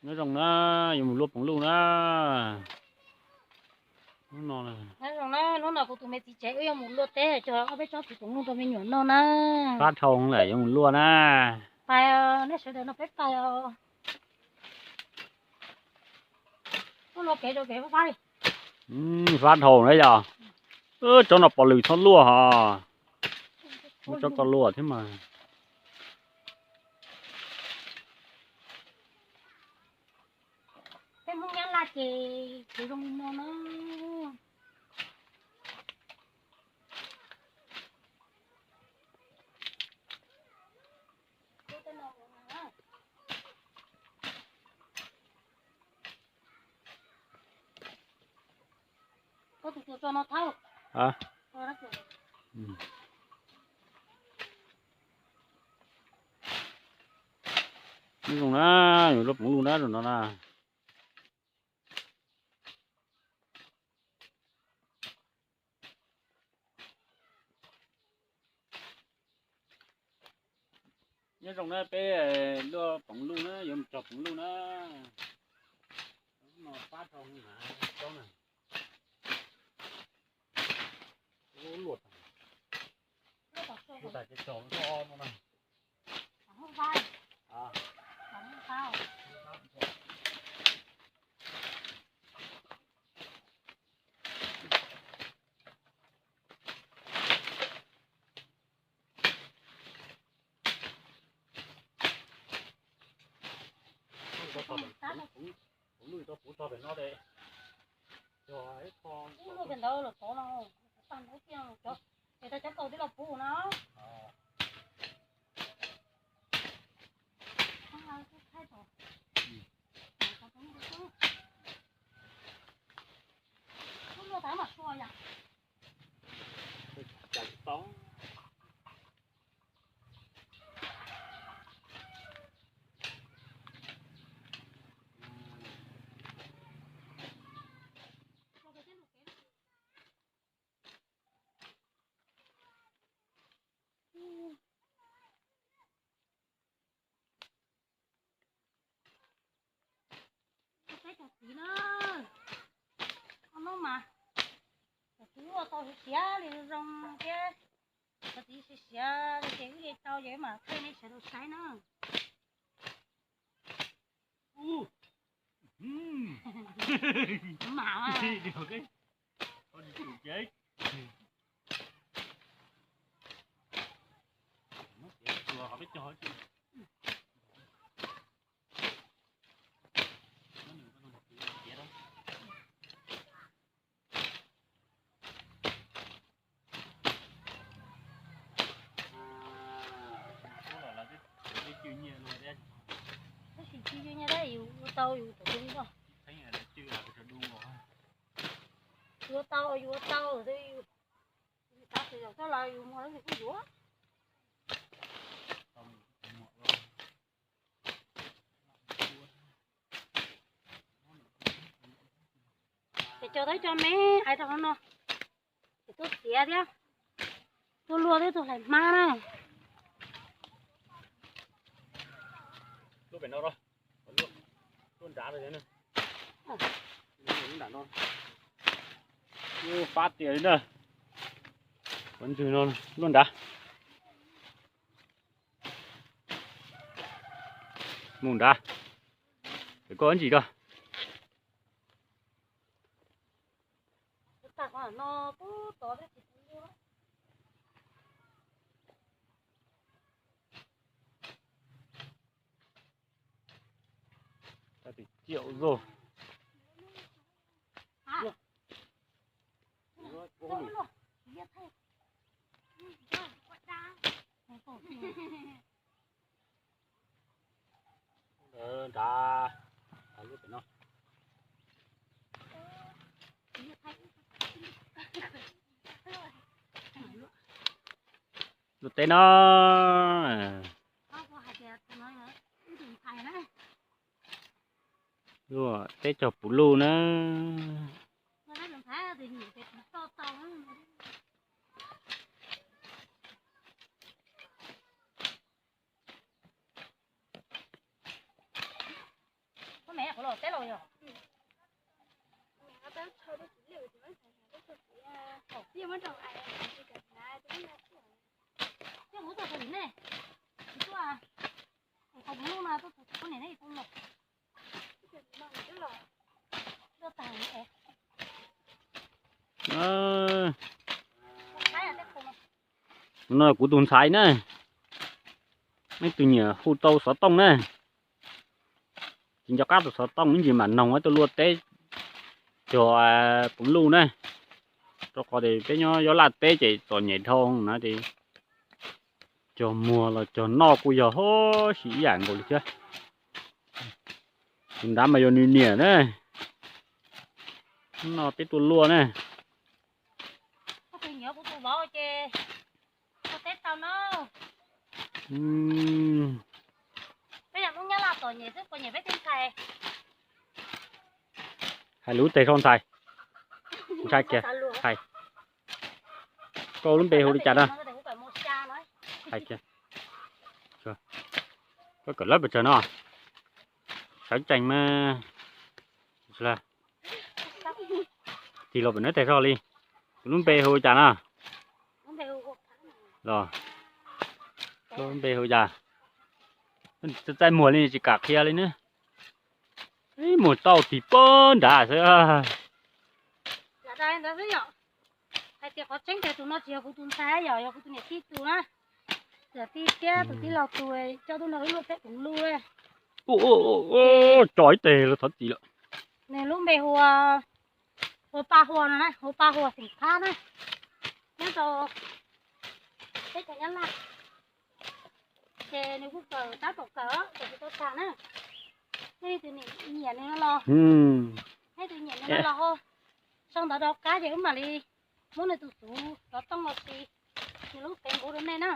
Nyob zoo na, yuav mus luaj poom luj na. Hnub no, nyob zoo na, hnub no kuv tus me txiv tsev wb yuav mus luaj teb cog ob peb tsob poom luj rau me nyuam noj na. Fab dhau lawm yuav mus luaj na. Pais, nej sawv daws no peb pais os. Ua luaj kev rau kev fab li. Fab dhau na yog. Tsob no pov lws txhob luaj hos. Muab tsob ko luaj thiab mas. Peb Hmoob Nyab Laj ces kuv zoo li no na. Koj tus tuas tso no thauj. Nyob zoo na, yuav luaj poom luj na, zoo no na. Nyob zoo na, peb luaj poom luj na, yuav mus cog poom luj na. No fab dhau na, tsob na. Luaj tas, luaj tas ces cog no na. Kuv lub tso pem no de. Cog ib qho. Kuv lub pem ntawd los tod no, kuv tag ntawd tiag, ces tau cov kaus twb los puv no. Kuv lub tas mas sua yom. Peb cov txiv na, ob hnub mas cov txiv ua tau siav siav li zoo thiab, cov txiv siav siav li ces wb li tau ces wb mam qhia nej sawv daws saib na. Mam Tab sis tsis cw nyiaj tab yus ua tau yus tau dub os. Yus ua tau yus ua tau, yus xav twg zaum txog los yus muag lawm yus kuj yuav. Ces cog tau ib co me hais rau qhov no, ces tuaj txiav thiab, tuaj luaj thiab tuaj hlais hmab na. Luaj pem no, luaj nrad, fab tiag li na. Ua ntswg no luaj nrad. Mus nrad, es koj ntsis rau. Tau tim ciaum zog. Nrad, lub pem no. Luaj teb no. Luaj teb cog puv luj na. Los teb los yog. Coj muab rau ne, tsis tuaj, qhov lub no tuaj tus tub niam ne tus los. No kuv tus ntxhais na, nej tus nyiam hu tau xov tooj na. Tsis nco qab tus xov tooj ib ntsis mam noog tuaj luaj teb cog peev luj na. Rau qhov tias peb nyob Yob Laj teb ces txom nyem dhau na ces cog muag los cog noj kuj yog hos ib yam nkaus li thiab. Tus nrad mas yog nws niam na. No peb tuaj luaj na. Hais lus teg rau ntxhais. Ntshai kiag, hais. Koj lub npe hu li cas na? Hais kiag. Koj kawm lawb pes tsawg no? Sawv tsees mas. Tig los pem nab teg zog li. Tus lub npe hu li cas na? Los, lub npe hu cas? Txaij muag li tsis kam qhia li ne. Ib muag tauj tig pag nrad xwb. Hais tias qhov tseeb tias tus no tsis yog kuv tus ntxhais, yog yog kuv tus niam tij tus na. Niam tij thiab tus tij laug tus coj tuaj nrog wb luaj teb peev luj. Tso ib teg los thov txim lawm. Nws lub npe hu ua, hu ua Paj Hua no na, hu ua Paj Hua xeem Thab na, nyob rau teb chaws Nyab Laj. Ces nws kuj kawm tab tom kawm ces tsis tau tag na. Nej tus niam nyiam nws no los, nej tus nyiam nws no los ho sau ntawv rov qab ces wb mam li muab nws tus xuv rov tooj los sis nws lub fev npuv rau nej na.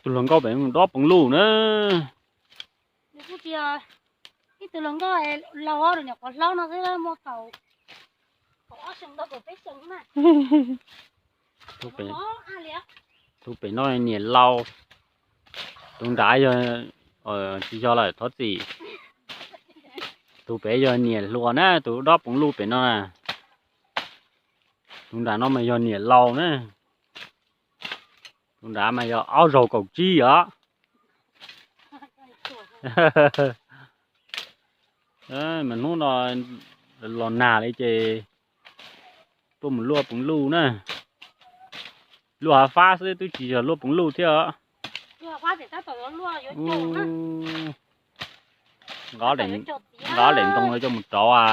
Tus hluas nkauj pem dob peev luj na. Nws kuj tsis yog ib tug hluas nkauj laus, niam qhuav hlob no xwb, muaj kaum, kaum ob xyoo tau kaum peb xyoo na. Tus pem no niam laus, tus nrad yog, tsis yog lawm thov txim. Tus pem yog niam hluas na, tus dob peev luj pem no na. Tus nrad no mas yog niam laus na. Tus nrad mas yog ob zaug kaum tsib os. Mas hnub no los nag li ces tuaj mus luaj peev luj na. Luaj hav fab xwb twb tsis yog luaj peev luj thiab os. Nqov daim ntoo coj mus rauv a.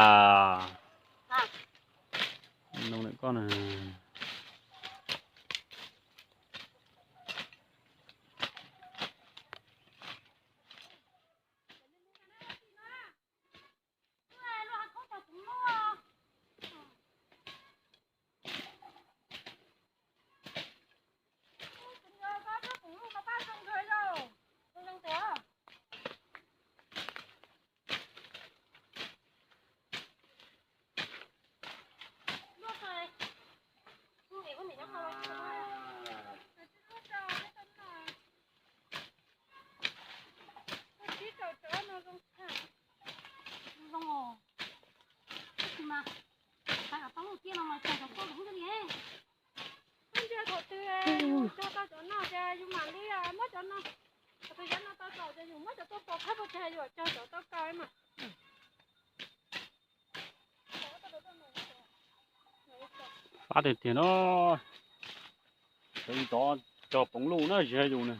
Ntsia thaum twg yus cog tau cov no ces yus mam li muab cov no, thaum twg cov no tau txaus ces yus muab cov tuaj pov qab pov tseg, yus cog cov tau kaw mas. Fab tiag tiag no. Cov cog peev luj na, tsis yog yus na.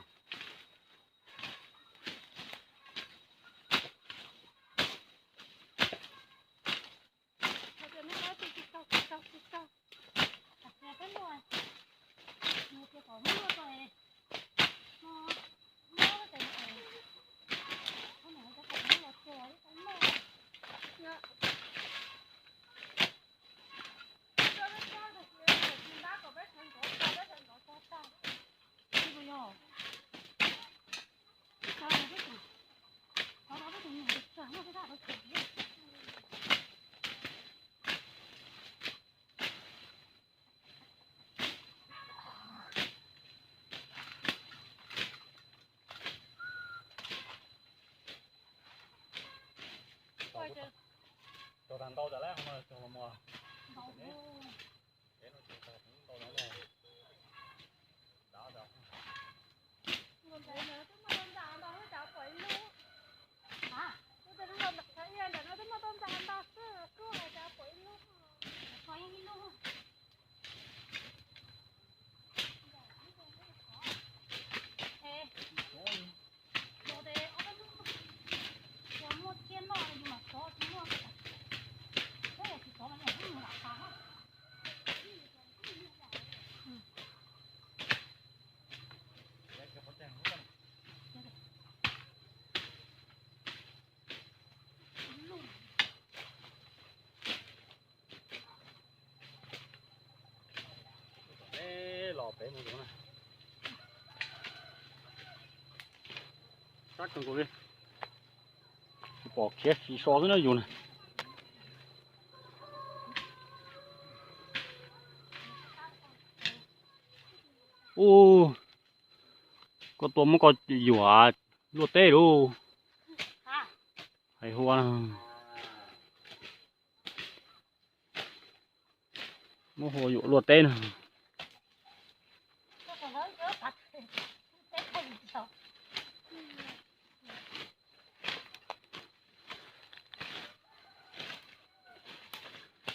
Los pem mus na. Sab kawg nkaus li. Tsis pom khiav si so xwb na yus na. Ub, koj tua muab koj yuam luaj teb lauj. Hais hua, muab hua yuam luaj teb na.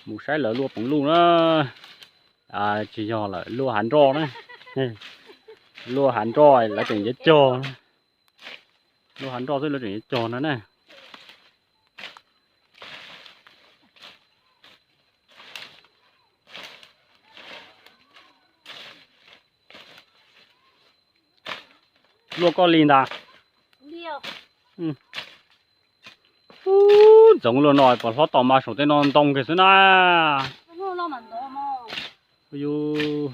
Mus saib lawv luaj poos luj na. Tsis yog lawm, luaj hav nroj na. Luaj hav nroj lawv tseem yuav cog na. Luaj hav nroj xwb lawv tseem yuav cog no na. Luaj koj li ntag. Ub, ntxoov luaj no pom hlob tom mas saum tej no ntoo kiag xwb na. Yus,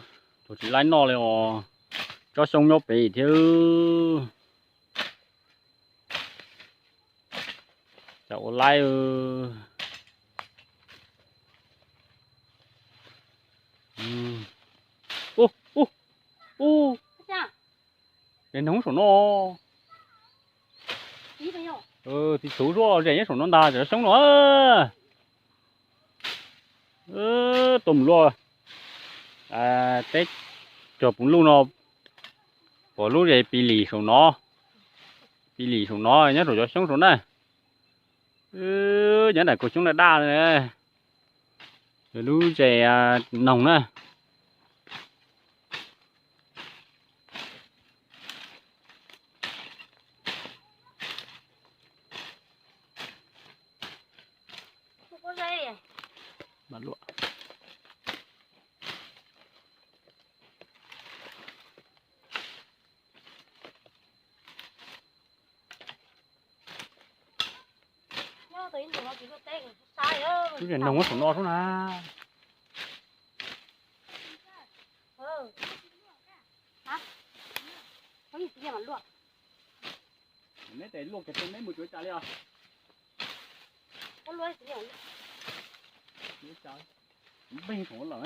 tsis laib noj li os. Tsob xyoob nyob pem thiab. Cas ua laib. Ub, ub, ub. Zes noog saum no. Tiv txhuv zuaj zes nyob saum no ntag, cov xyoob no. Tuaj mus luaj teb cog poos luj no, pom lub zes pis lim saum no, pis lim saum no nyob saum cov xyoob saum na. Nyob nram kaum xyoob daj daj, lub zes noog na. Lub zes noog saum no xwb na. Neb tes luaj kiag tej neb mus tsuav cas li os. Npeeg saum lawm.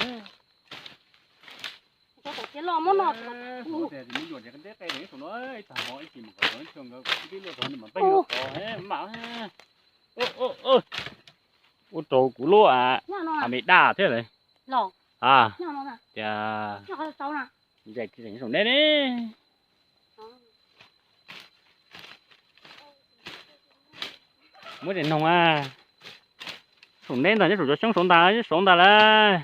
Mus yuam tes qe saum no, ib tag hmo ib chim mus kom tau ntshua nkawd kom tib luaj tau mas npeeg no ko mam. Ua rau kuv lub a me daj thiab lawm. A, tias zes saum neb ne. Muab zes noog a, saum neb ntag, nyob saum cov xyoob saud ntag, saud ntag lauj.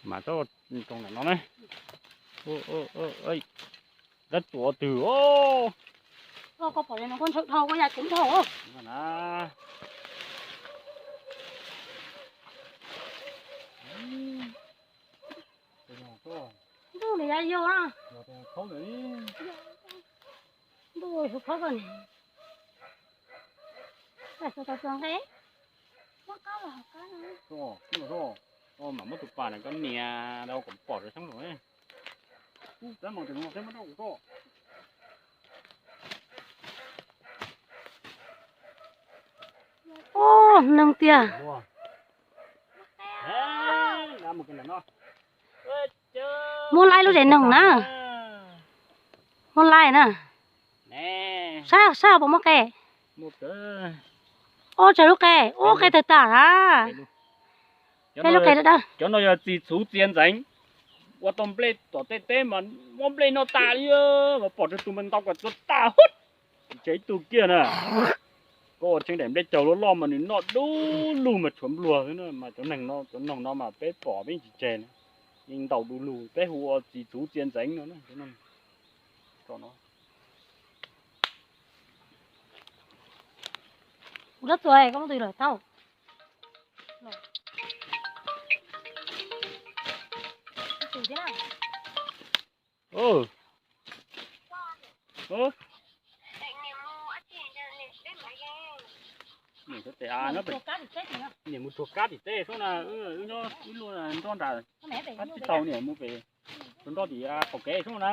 Mas tau rau ntawm no ne. Dab tuav twg os. Koj pom no koj ntshaw dhau koj ya ceev dhau. Ntuj, nws ya yog na. Ntuj, yus khob koj ni. Txog txog nqe. Mam muab tus pas na koj nias rau kom pom rau xyoob rau. Ub, noog tiag. Muab laib lub zes noog na. Muaj laij na. Saib saib puas muaj qe. Ua tsaws lub qe, ua qe tawg tas na. Peb lub qe dawb dawb. Cov no yog txiv txhuv txiav ntxeev, ua tau nplej tom tej teb mas muab nplej noj tas li, mas pom rau tus mas ntau kom txua tas hub. Tsis tseg ib tug kiag na. Koj ua tsheej daim nplej caug loj loj mas nws noj dub lug mas tshuav npluag xwb na, mas cov neeg no, cov noog no mas peb pom peb yeej tsis tseg na. Yeej ntau du lug, peb hu ua txiv txhuv txiav ntxeev no na. Kuv rab txuas koj muab tus lawm tau. Niam mus tsuag kab tim teb sub na, wb nyob wb luaj nroj nram, tsis tau niam mus pem, tus nroj tim qaum kev sub na.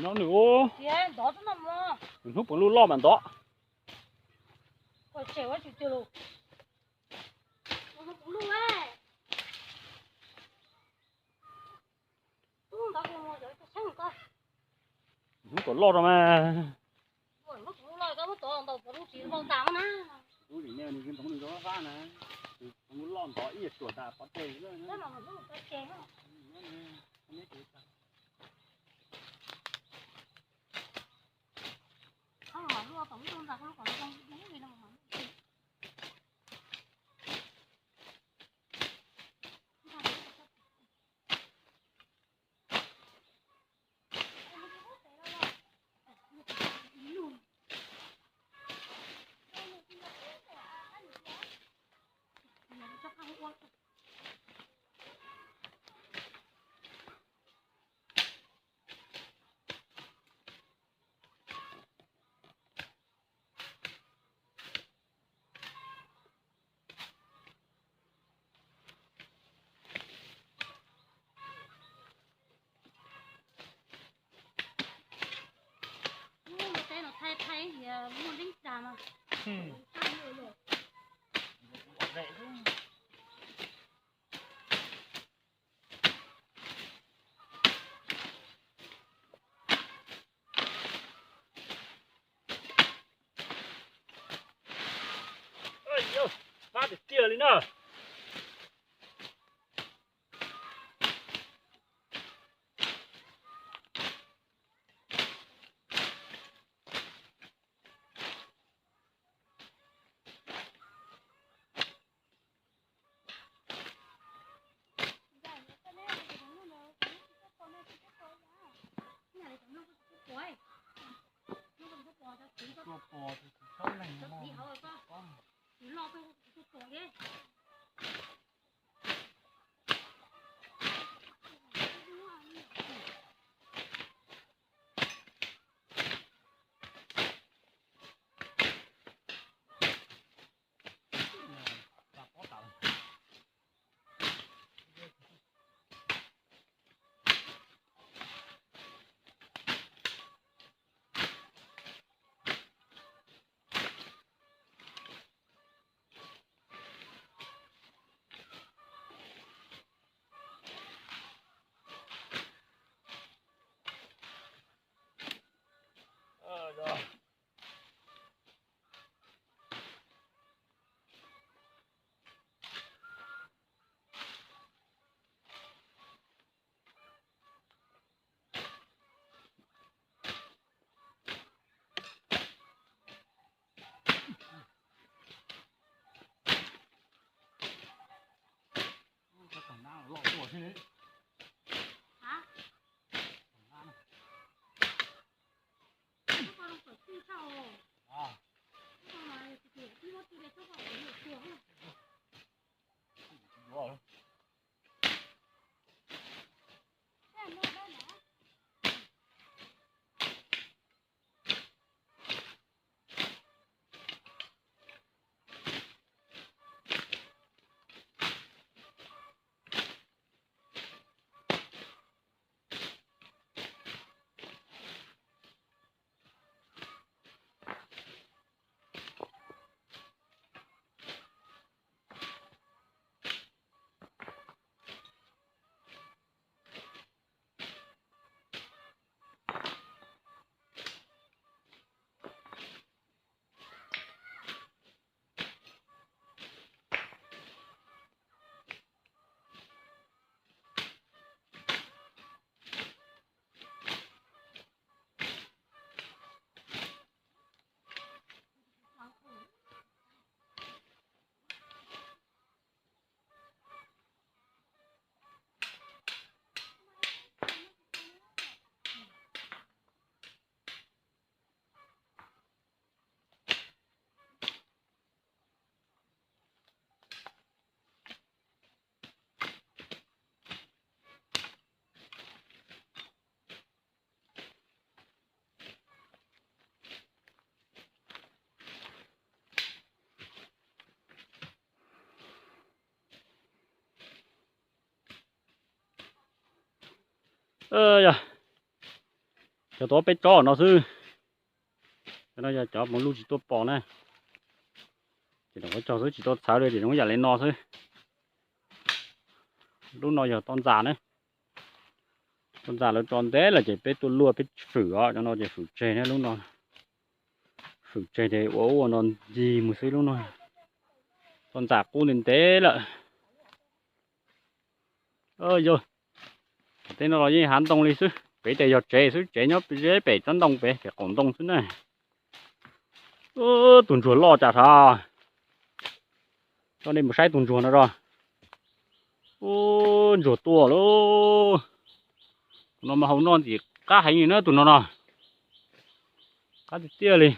No nws, nws hnub puv luj loj mas ntov. Hnub kom loj rau mas. Loj ntov ib yam tuam tas pov tseg. Lub teb no thaij thaib tias muaj leeb tag mas. Fab tiag tiag li na. Loj tuaj thiab. Yog, cov tau peb tsob no xwb. Cov no yog cov mas luj tsis tuaj pom na. Ces rau qhov cog xwb tsis tau txhawv li, ces zoo ib yam li no xwb. Lub no yog toj ntxas na. Toj ntxas lawv tso ntev lawm ces peb tuaj luaj peb fwm os, cov no ces fwm tseg na lub no. Fwm tseg ces ua ub ua no ncig mus xwb lub no. Toj ntxas qub ntev ntev lawm. Yog, tej no los yeej hav ntoo li xwb, pem tej yog tsev xwb, tsev nyob ze pem tsob ntoo pem, pem qaum ntoo xwb na. Tus ntsuag loj cas sav. Coj nej mus saib tus ntsuag no os. Ub, ntsuag tuaj lauj. Tus no mas haus noj ntxim qab heev li na tus no no. Qab tiag tiag li.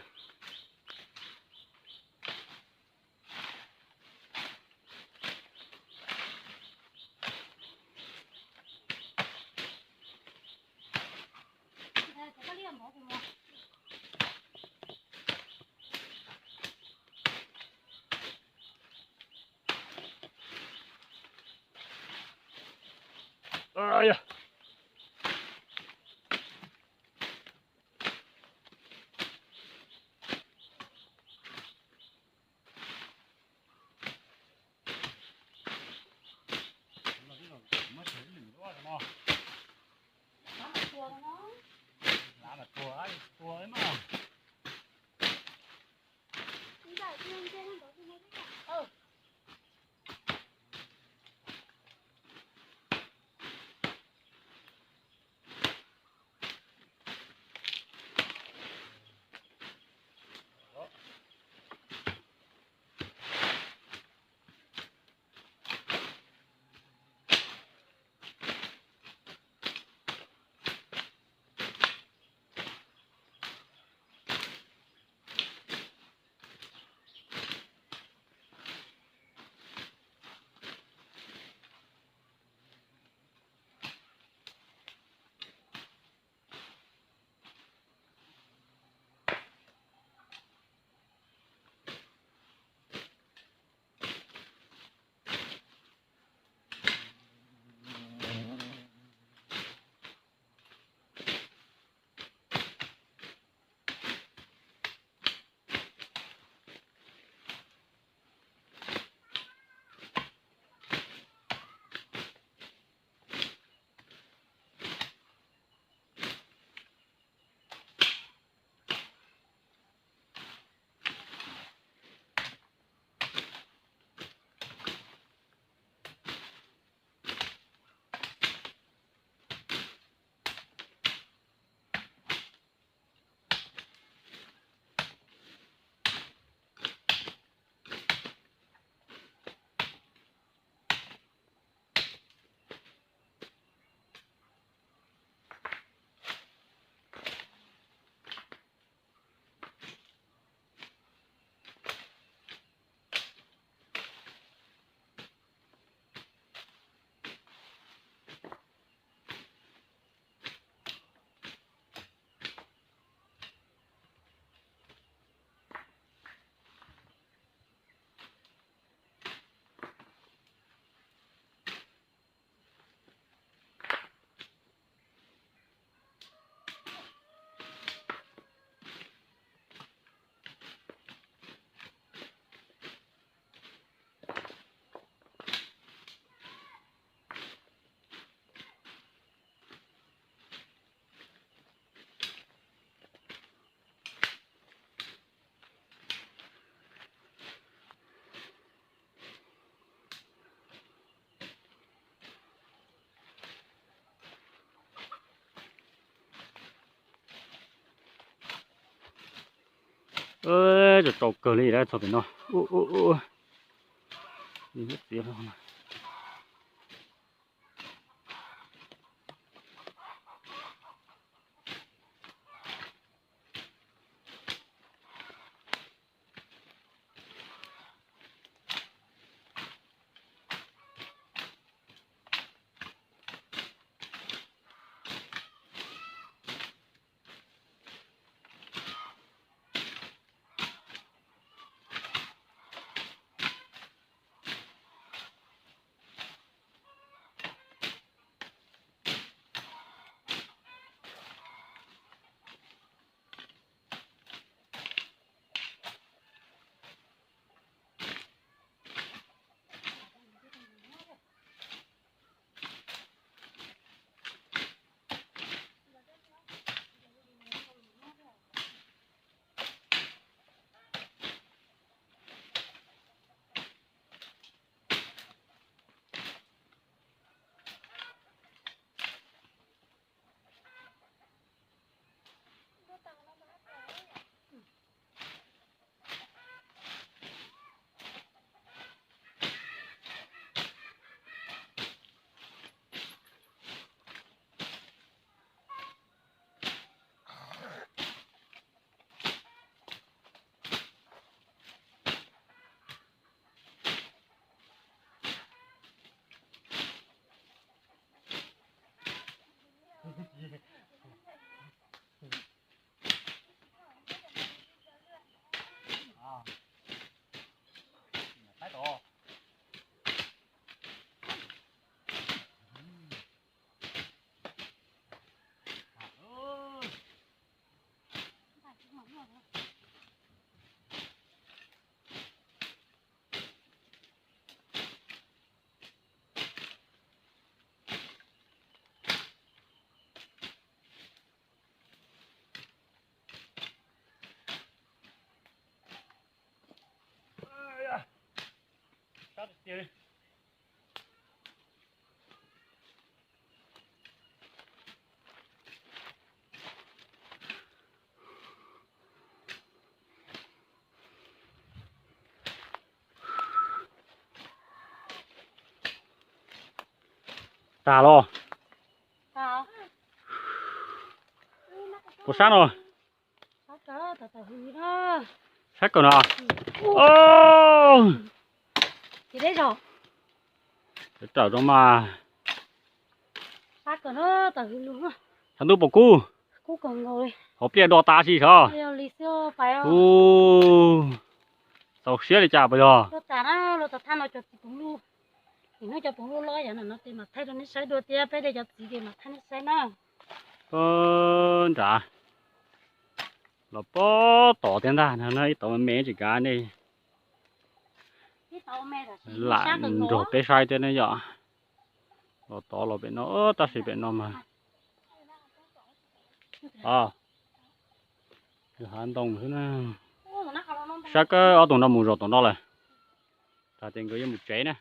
Tsaus tsaus kawg li, txog pem no. Tas los? Puas sab no? Sab kawg no. Rawm zoo mas. Tshav ntuj puas kub? Hauv pliaj do tas si sav. Ub, txaus siab li cas puas yog? Nrad los pob tod thiab ntag no, ib tod me me tsis kav nej. Lam nrog peb saib thiab ne yom. Los tod los pem no, tab sis pem no mas hav ntoo xwb na. Saib kawg ob tug no mus zos tom no lawm. Tas ces nkawd yuav mus tsev na.